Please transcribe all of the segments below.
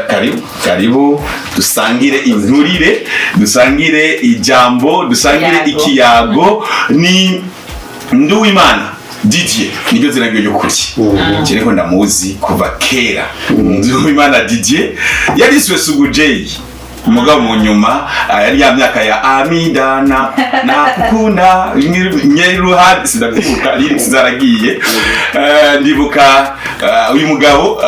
Karibu, karibu, dusangire inturire, dusangire ijambo, dusangire Ikiyago. Ikiyago ni Nduwimana Didier, niryo zina ryo ry'ukuri. Kireko ndamuzi kuva kera. Nduwimana Didier yariswe Sugu J, mugabo mu nyuma yari ya myaka ya Amida na nakukunda nyeruhande, sindavyibuka, lyrics zaragiye. Ndibuka uyu mugabo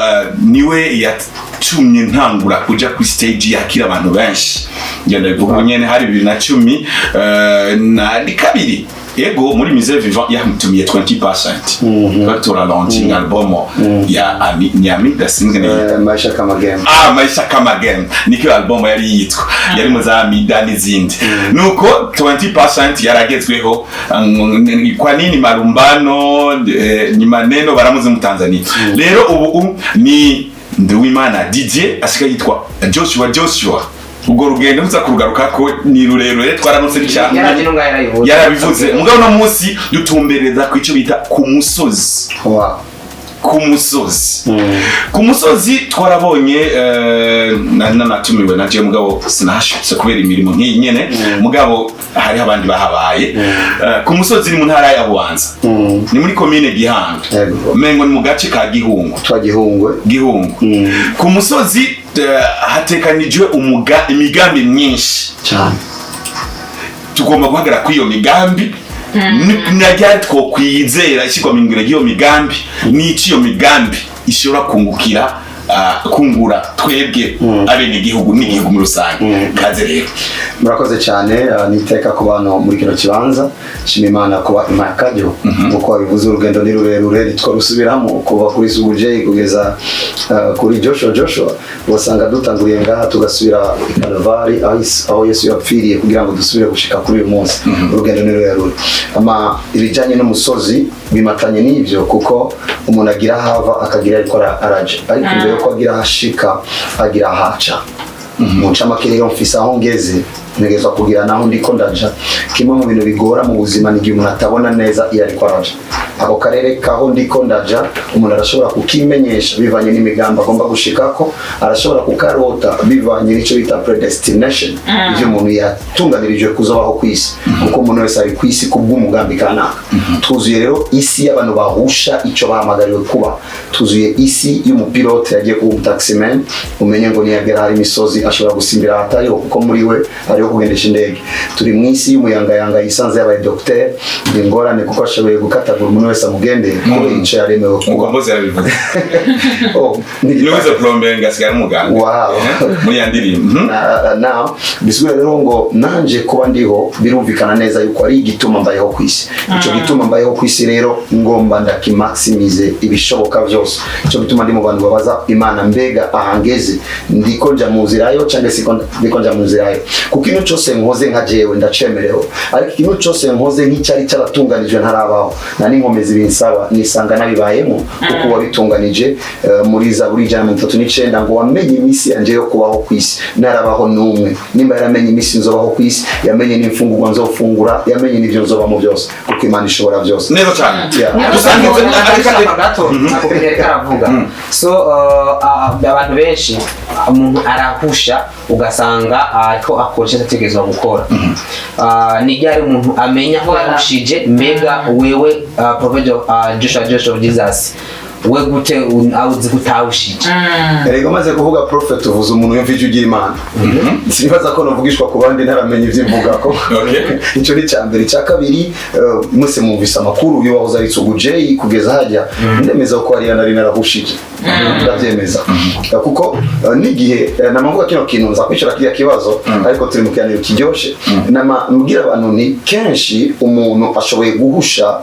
niwe yatumye ntangura kuja kuri stage yakira abantu benshi. Ngenda bivuga ubu nyene, hari 2012, ego, muri Musée Vivant yamutumiye 20%, batora launching album ya Ami Nyamida, sinzi neza. Maisha kama game. Ah, Maisha kama game, niko album yari yitwa, yari mu za Amida n'izindi. Nuko 20% yaragezweho. Kwa nini marumbano? Ni maneno baramuzi mu Tanzania. Rero ubu ni Nduwimana Didier, asigaye yitwa Joshua Joshua. Ubwo rugendo tuza kurugarukako, ni rurerure, twaranutse cyane. Yaraje no ngaho yarabivuze. Yarabivuze. Mugabo no munsi dutumbereza ku ico bita ku musozi. Ku musozi, ku musozi twarabonye nanatumiwe na je, mugabo sinahashitse kubera imirimo nk'iyi nyene, mugabo hariho abandi bahabaye. Ku musozi ni mu ntara ya Bubanza, ni muri komine Gihanga. Mengo ni mu gace ka Gihungu. Twagihungwe. Gihungu. Ku musozi hatekanijwe imigambi myinshi. Cyane. Tugomba guhagarara kuri iyo migambi. Na ryari twokwizera ishyirwa mu ngiro ry'iyo migambi, n'icyo iyo migambi ishobora kungukira, kungura twebwe abenegihugu n'igihugu muri rusange. Kaze rero. Murakoze cyane. Niteka ku bantu muri kino kibanza. Shima Imana kuba impaye akaryo. Nkuko wabivuze, urugendo ni rurerure, ntitwarusubiramo, kuva kuri Sugu J kugeza kuri Joshua Joshua. Wasanga dutanguriye ngaha, tugasubira i Kalvari aho Yesu yapfiriye kugira ngo dusubire gushika kuri uyu munsi. Urugendo ni rurerure. Ama ibijyanye n'umusozi bimatanye n'ibyo, kuko umuntu agira aho ava, akagira ariko araja, ariko imbere yuko agira aho ashika, agira ahaca. Mu ncamake rero, mfise aho ngeze, ntegerezwa kugira naho ndiko ndaja. Kimwe mu bintu bigora mu buzima ni igihe umuntu atabona neza iyo ariko araja. Ako karere kaho ndiko ndaja, umuntu arashobora kukimenyesha bivanye n'imigambi agomba gushikako, arashobora kukarota bivanye n'icyo bita predestination, ivyo umuntu yatunganirijwe kuzobaho ku isi, kuko umuntu wese ari ku isi kubw'umugambi kanaka. Twuzuye rero isi y'abantu bahusha icyo bahamagariwe kuba. Tuzuye isi y'umupilote yagiye kuba umutaximan, umenye ngo niyagera hari imisozi ashobora gusimbira ahatariho, kuko muri we hariho kugendesha indege. Turi mu isi y'umuyangayanga yisanze yabaye docteur, ni ingorane, kuko ashoboye gukatagura umuntu wese amugendeye kubera icyo yaremewe kuba. Mukombozi yarabivuze. Oh, ni niwize plombe ngasigara umuganga. Muri ya ndirimbo. Now bisigura rero ngo nanje kuba ndiho, birumvikana neza yuko ari igituma mbayeho ku isi. Ico gituma mbayeho ku isi rero, ngomba ndakimaximize ibishoboka byose. Ico gituma ndi mu bantu babaza Imana: mbega ahangeze ndiko nja mu nzira yo canke siko ndiko nja mu nzira yo? Kuko ikintu cyose nkoze nka jewe ndacemerewe, ariko ikintu cyose nkoze nk'icyari cyaratunganijwe ntarabaho na n'inkomezi binsaba, nisanga nabibayemo, kuko wabitunganije muri Zaburi 139 ngo: "Wamenye iminsi yanje yo kubaho ku isi narabaho n'umwe." Nimba yaramenye iminsi nzobaho ku isi, yamenye n'imfungurwa nzofungura, yamenye n'ibyo nzobamo byose, kuko Imana ishobora byose. Neza cyane. Yeah. Dusangize Akandi gato ako bintu karavuga. So abantu benshi, umuntu arahusha, ugasanga ariko akoresha ategerezwa gukora. Ni ryari umuntu amenya ko Voilà. yahushije? Mbega wewe, Prophet Joshua Joshua Jesus, we gute uzi ko utahushije? Erega umaze kuvuga prophet, uvuze umuntu yumva ijwi ry'Imana. Sinibaza ko navugishwa ku bandi ntaramenya ivyo mvuga ko. Icyo ni icya mbere. Icya kabiri, mwese mwumvise amakuru y'uwahoze ari Tsugu J kugeza hajya. Ndemeza ko hariya nari narahushije, ndabyemeza. Kuko n'igihe namavuga kino kintu, nza kwishyura kiriya kibazo, ariko turi mu kiganiro kiryoshe. Nama mbwira abantu ni kenshi umuntu ashoboye guhusha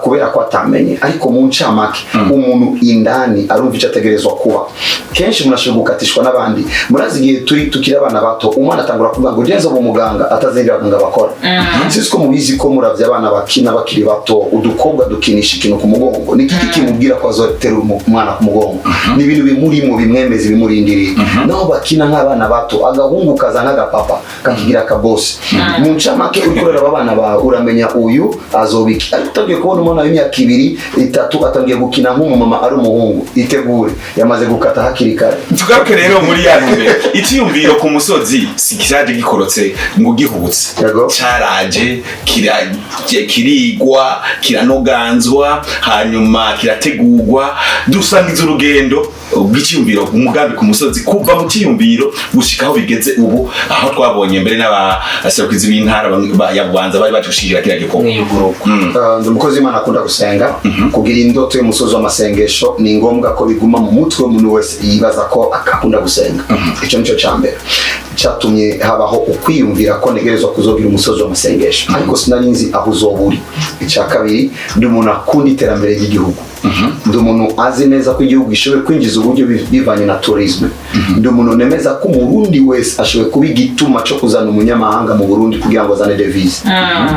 kubera ko atamenye, ariko mu ncamake umuntu indani arumva icyo ategerezwa kuba. Kenshi umuntu ashobora gukatishwa n'abandi. Murazi igihe turi tukiri abana bato, umwana atangura kuvuga ngo: "Genza ubu muganga," atazi ibyo abaganga bakora. Sinzi ko mubizi ko muravye abana bakina bakiri bato, udukobwa dukinisha ikintu ku mugongo. Ni kiki kimubwira ko azoterura umwana ku mugongo? Ni ibintu bimurimo, bimwemeza, bimurindiriye. Naho bakina nk'abana bato, agahungu kaza nk'agapapa kakigira akabosi. Mu ncamake, uriko uraraba abana bawe, uramenya uyu azobiki. Ariko utangiye kubona umwana w'imyaka 2, 3 atangiye gukina nk'umumama ari umuhungu, itegure, yamaze gukata hakiri kare. Tugaruke rero muri ya ntumbero. Icyiyumviro ku musozi si kiraje gikorotse ngo gihubutse. Caraje kirigwa, kiranoganzwa, hanyuma kirategurwa. Dusangiza urugendo rw'icyiyumviro, umugambi ku musozi, kuva mu cyiyumviro gushika aho bigeze ubu, aho twabonye mbere n'abaserukizi b'intara ya Bubanza bari baje gushigikira kiriya gikorwa. Mwiyuguruko. Ndi umukozi w'Imana, akunda gusenga. Kugira indoto y'umusozi w'amasengesho ni ngombwa ko biguma mu mutwe w'umuntu wese yibaza ko akunda gusenga. Icyo nicyo cya mbere cyatumye habaho ukwiyumvira ko ntegerezwa kuzogira umusozi w'amasengesho, ariko sinari nzi aho uzoba uri. Icya kabiri, ndi umuntu akunda iterambere ry'igihugu. Ndi umuntu azi neza ko igihugu gishoboye kwinjiza uburyo bivanye na tourisme. Ndi umuntu nemeza ko Umurundi wese ashoboye kuba igituma cyo kuzana umunyamahanga mu Burundi kugira ngo azane devise.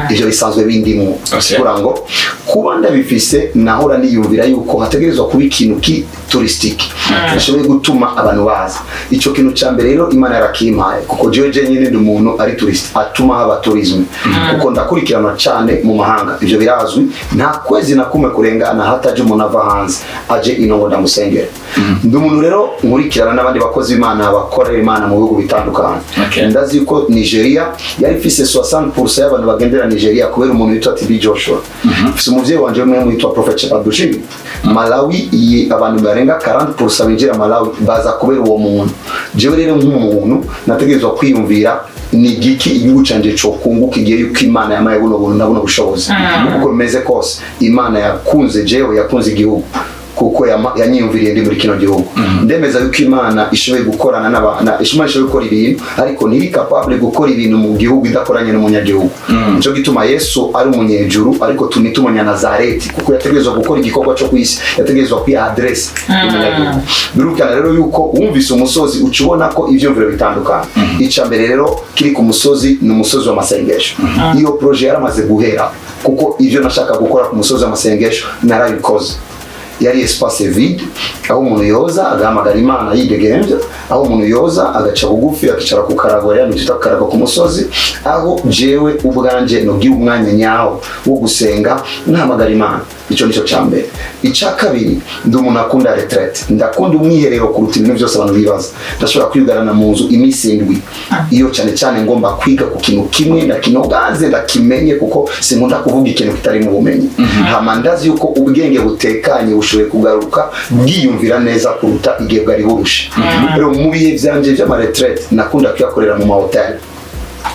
Ivyo bisanzwe bindimwo. Kugira ngo kuba ndabifise, nahora niyumvira yuko hategerezwa kuba ikintu ki touristique gishoboye gutuma abantu baza. Ico kintu ca mbere rero Imana yarakimpaye, kuko jewe je nyene ndi umuntu ari touriste atuma haba tourisme, kuko ndakurikiranwa cane mu mahanga. Ivyo birazwi, nta kwezi na kumwe kurengana hataje umuntu ava hanze aje ino ngo ndamusengere. Ndi umuntu rero nkurikirana n'abandi bakozi b'Imana bakorera Imana mu bihugu bitandukanye. Ndazi ko Nigeria yari ifise 60% y'abantu bagendera Nigeria kubera umuntu witwa TB Joshua. Mfise umuvyeyi wanje umwe witwa Prophet Shepherd Bushiri. Malawi, iyi abantu barenga 40% binjira Malawi baza kubera uwo muntu. Jewe rero nk'umuntu nategerezwa kwiyumvira ni igiki igihugu canje cokunguka igihe yuko Imana yamaye buno buntu na buno bushobozi. Uko bimeze kose, Imana yakunze jewe, yakunze igihugu, kuko yanyiyumviriye ndi muri kino gihugu. Ndemeza yuko Imana ishoboye gukorana Imana ishoboye gukora ibintu, ariko ntiri capable gukora ibintu mu gihugu idakoranye n'umunyagihugu. Nico gituma Yesu ari umunyejuru, ariko tumita umunyanazareti, kuko yategerezwa gukora igikorwa cyo ku isi, yategerezwa kwiha adresse y'umunyagihugu. Birumvikana rero yuko wumvise umusozi, uca ubona ko ivyumviro bitandukanye. Ica mbere rero kiri ku musozi ni umusozi w'amasengesho. Iyo projet yaramaze guhera, kuko ivyo nashaka gukora ku musozi w'amasengesho narabikoze. Yari espace vide aho umuntu yoza agahamagara Imana yidegemvya, aho umuntu yoza agaca bugufi, akicara ku karago, yani twita ku karago ku musozi, aho jewe ubwanje nogira umwanya nyawo wo gusenga nkahamagara Imana. Icyo nicyo cya mbere. Icya kabiri, ndi umuntu akunda retraite, ndakunda umwiherero kuruta ibintu byose abantu bibaza. Ndashobora kwigarana mu nzu iminsi 7, iyo cyane cyane ngomba kwiga ku kintu kimwe, ndakinogaze, ndakimenye, kuko sinkunda kuvuga ikintu kitari mu bumenyi. Hama ndazi yuko ubwenge butekanye bushoboye kugaruka bwiyumvira neza kuruta igihe bwari burushe. Rero mu bihe vyanje vy'ama retraite nakunda kuyakorera mu mahoteli.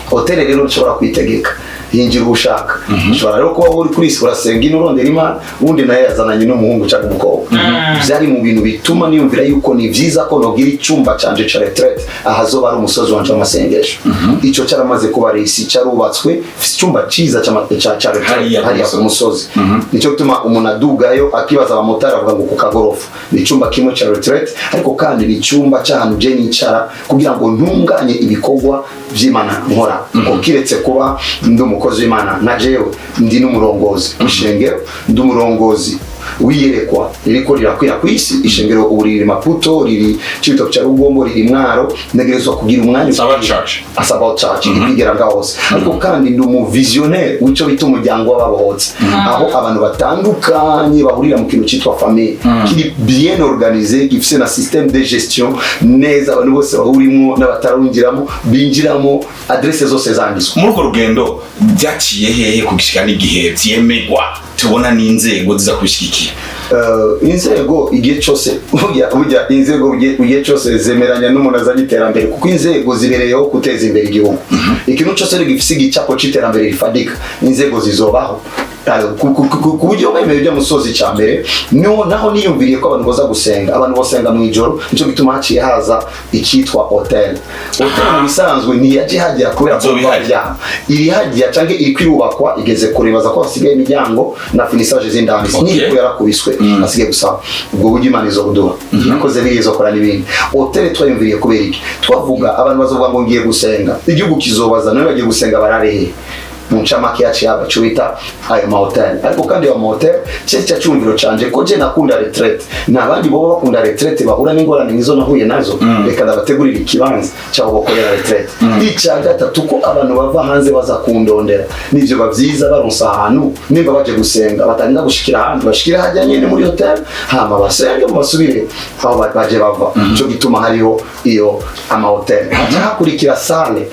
Hoteli rero nshobora kwitegeka, yinjira uwo ushaka. Ushobora rero kuba uri kuri urasenga ino, urondera Imana, uwundi nawe yazananye n'umuhungu cyangwa umukobwa. Byari mu bintu bituma niyumvira yuko ni vyiza ko nogira icyumba canje ca retraite ahazoba ari umusozi wanje w'amasengesho. Ico caramaze kuba risi, carubatswe. Mfise icyumba ciza ca retraite Hariya ku hariya ku musozi. Nicyo gituma umuntu adugayo akibaza, abamotari avuga ngo ku kagorofa. Ni icyumba kimwe ca retraite, ariko kandi ni icyumba cy'ahantu je nicara kugira ngo ntunganye ibikorwa vy'Imana nkora, kuko kiretse kuba ndi umukozi w'Imana, na jewe ndi n'umurongozi w'ishengero, ndi umurongozi w'iyerekwa ririko rirakwira ku isi. Ishengero ubu riri Maputo, riri Cibitoke ca Rugombo, riri Mwaro. Ntegerezwa kugira umwanya. Sabbath Church. Sabbath Church iri ngaho hose. Ariko kandi ndi umuvisionnaire w'ico bita umuryango w'ababohotse, aho abantu batandukanye bahurira mu kintu cyitwa famille kiri bien organisé, gifise na système de gestion neza, abantu bose bahurimwo n'abatarunjiramo binjiramo, adresse zose zanditswe. Muri urwo rugendo byaciye hehe kugishika n'igihe vyemegwa, tubona n'inzego ziza kubishigikira? Inzego igihe cyose, burya inzego igihe cyose zemeranya n'umuntu azanye iterambere, kuko inzego zibereyeho guteza imbere igihugu. Ikintu cyose rero gifise igicapo c'iterambere rifadika, inzego zizobaho. Ku buryo bwemeye by'umusozi, cya mbere niho naho niyumviriye ko abantu baza gusenga, abantu basenga mu ijoro. Nicyo gituma haciye haza icyitwa hotel. Hotel mu bisanzwe ntiyaje hajya kubera ko Izoba ihari. byaha iri hajya canke iri kwirubakwa, igeze kure, baza ko hasigaye imiryango na finissage z'indani. Niko yarakubiswe, hasigaye gusa ubwo buryo Imana izobuduha. Yakoze biriya, izokora n'ibindi. Hotel twayumviriye kubera iki? Twavuga abantu bazovuga ngo ngiye gusenga, igihugu kizobaza none bagiye gusenga barare he? Mu ncamake yacu yaba cyo bita ayo mahoteli. Ariko kandi ayo mahoteli cye cya cyumviro canje ko je nakunda retraite, nta bandi boba bakunda retraite bahura n'ingorane nizo nahuye nazo. Reka ndabategurira ikibanza cyaho bakorera retraite. Icya gatatu, ko abantu bava hanze baza kundondera, nivyo bavyiza baronsa ahantu nimba baje gusenga batarinda gushikira ahandi, bashikira hajya nyene muri hotel, hama basenge basubire aho baje bava. Ico gituma hariho iyo amahoteli. Haca hakurikira salle.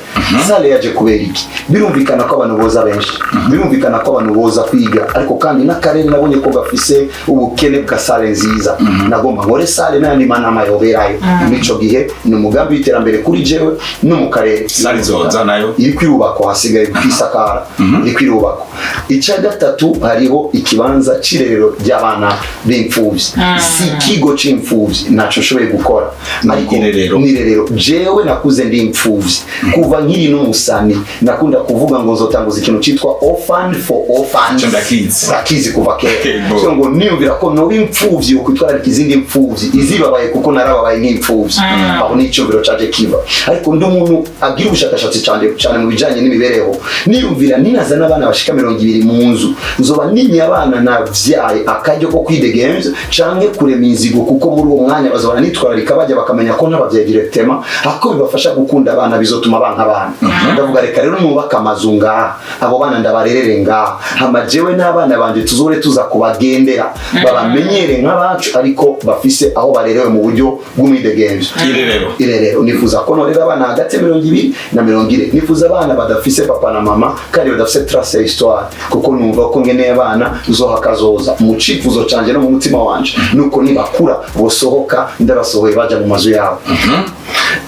Salle yaje kubera iki? Birumvikana ko abantu boza benshi, birumvikana ko abantu boza kwiga, ariko kandi n'akarere nabonye ko gafise ubukene bwa salle nziza. Nagomba nkore salle n'ayandi manama yoberayo. Muri ico gihe ni umugambi w'iterambere kuri jewe no mu karere. Salle izoza nayo? Iri kwirubakwa, hasigaye kwisakara, iri kwirubakwa. Icya gatatu, hariho ikibanza c'irerero ry'abana b'imfuvyi. Si ikigo c'imfuvyi, ntaco nshoboye gukora, ariko Irerero. ni irerero. Jewe nakuze ndi imfuvyi kuva nkiri n'umusani. Nakunda kuvuga ngo nzotanguza ikintu citwa Orphan for Orphans. Ico ndakizi. Urakizi kuva kera. Yego. So ngo niyumvira ko noba imfuvyi ukwitwararika izindi mfuvyi izibabaye, kuko narababaye nk'imfuvyi. Aho ni icyumviro caje kiva. Ariko ndi umuntu agira ubushakashatsi cyane cyane mu bijanye n'imibereho. Niyumvira ninaza n'abana bashika 20 mu nzu, nzoba nimye abana navyaye akaryo ko kwidegemvya canke kurema inzigo, kuko muri uwo mwanya bazobana nitwararika bajya bakamenya ko ntabavyaye directement, ako bibafasha gukunda abana, bizotuma banka abana. Ndavuga reka rero nubaka amazu ngaha, abo bana ndabarerere ngaha, hama jewe n'abana banje tuzore tuza kubagendera, babamenyere nk'abacu, ariko bafise aho barerewe mu buryo bw'umwidegemvyo. Irerero. Irerero. Nifuza ko norera abana hagati ya 20 na 40. Nifuza abana badafise papa na mama kandi badafise trace ya histoire, kuko numva ko ngeneye abana uzoha kazoza. Mu cifuzo canje no mu mutima wanje nuko nibakura bosohoka ndabasohoye baja mu mazu yabo.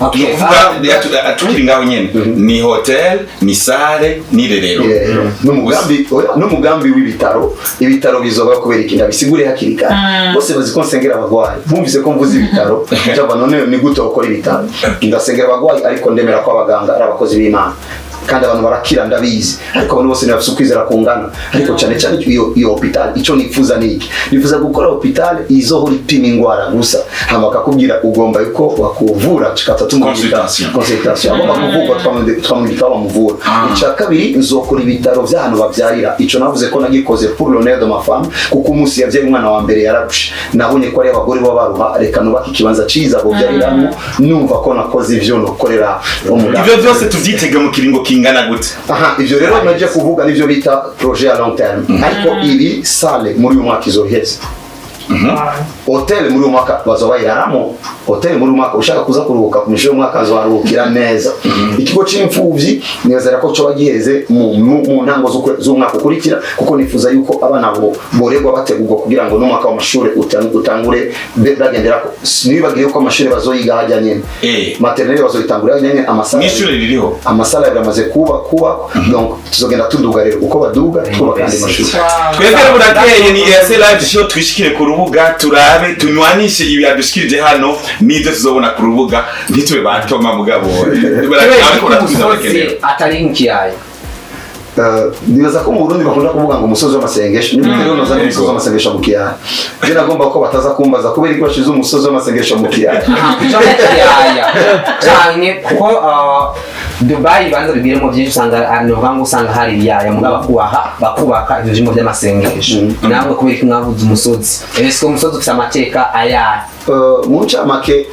Okay. Ni ukuvuga tukiri ngaho nyene, ni hotel, ni salle, ni irerero. N'umugambi, oya, n'umugambi w'ibitaro. Ibitaro bizoba kubera iki? Ndabisigure hakiri kare. Bose bazi ko nsengera abagwayi. Bumvise ko mvuze ibitaro cyangwa none ni gute wakora ibitaro? Ndasengera abagwayi, ariko ndemera ko abaganga ari abakozi b'Imana kandi abantu barakira, ndabizi. Ariko abantu bose ntibafise ukwizera kungana. Ariko cyane cyane iyo hospital, icyo nifuza ni iki? Nifuza gukora hospital izohora ipima ingwara gusa, hama bakakubwira ugomba yuko bakuvura, tukata tumurika. Consultation. Consultation, agomba kuvurwa twamurika bamuvura. Icya kabiri, nzokora ibitaro by'ahantu babyarira. Ico navuze ko nagikoze pour l'honneur de ma femme, kuko umunsi yabyaye umwana wa mbere yararushe, nabonye ko ari abagore baba baruha. Reka nubake ikibanza ciza bobyariramwo. Numva ko nakoze ivyo nokorera umugambi. Ivyo byose tuvyitege mu kiringo kingana gute? Aha, ivyo rero naje kuvuga nivyo bita projet à long terme. Ariko ibi, salle muri uyu mwaka izoheza, hotel muri uyu mwaka bazoba bayiraramo. Hotel muri uyu mwaka, ushaka kuza kuruhuka ku misho y'umwaka azoharuhukira neza. Ikigo c'imfuvyi nizera ko coba giheze mu ntango z'umwaka ukurikira, kuko nifuza yuko abana bo boregwa bategurwa kugira ngo n'umwaka w'amashuri utangure bagenderako. Ntibibagire yuko amashuri bazoyiga hajya nyene. Maternelle bazoyitangurira hajya nyene, amasala Mw'ishure ririho. Amasala biramaze kuba kubakwa. Donc tuzogenda tuduga rero, uko baduga twubaka andi mashuri. Twebwe rero burakeye, ni EAC Live Show. Twishikire ku rubuga turabe, tunywanishe ibi yadushikirije hano n'ibyo tuzobona ku rubuga. Ntitube batoma mugabo. Kubera Ariko ko baratubiza umusozi bakenera. atari mu kiyaya. Nibaza ko mu Burundi bakunda kuvuga ngo umusozi w'amasengesho. Ni rero noza umusozi w'amasengesho mu kiyaya. Je nagomba ko bataza kumbaza kubera ko bashize umusozi w'amasengesho mu kiyaya. Aha, kuja mu kiyaya canke kuko Dubai banza bibiremo byinshi, usanga ni ukuvuga ngo usanga hari ibiyaya, mugabo bakubaka ivyo vyumba vy'amasengesho. Namwe kubera ko mwavuze umusozi, ese umusozi ufise amateka ayahe? Mu ncamake,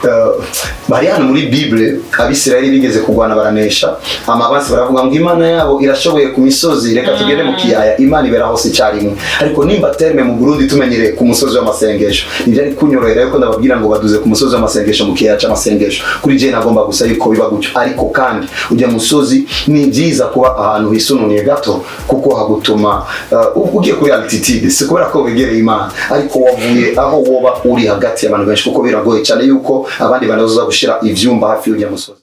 bari hano muri Bible, Abisirayeli bigeze kurwana baranesha amabansi, baravuga ngo Imana yabo irashoboye ku misozi, reka tugende mu kiyaya. Imana ibera hose icyarimwe. Ariko nimba terme mu Burundi tumenyereye ku musozi w'amasengesho, nibyo ari kunyorohera yuko ndababwira ngo baduze ku musozi w'amasengesho mu kiyaya c'amasengesho. Kuri je nagomba gusa yuko biba gutyo. Ariko kandi ujya musozi ni byiza kuba ahantu hisununiye gato, kuko hagutuma ugiye kuri altitude, si kubera ko wegereye Imana, ariko wavuye aho woba uri hagati y'abantu benshi, kuko biragoye cyane yuko abandi bantu bazoza gushira ivyumba hafi y'ujya musozi.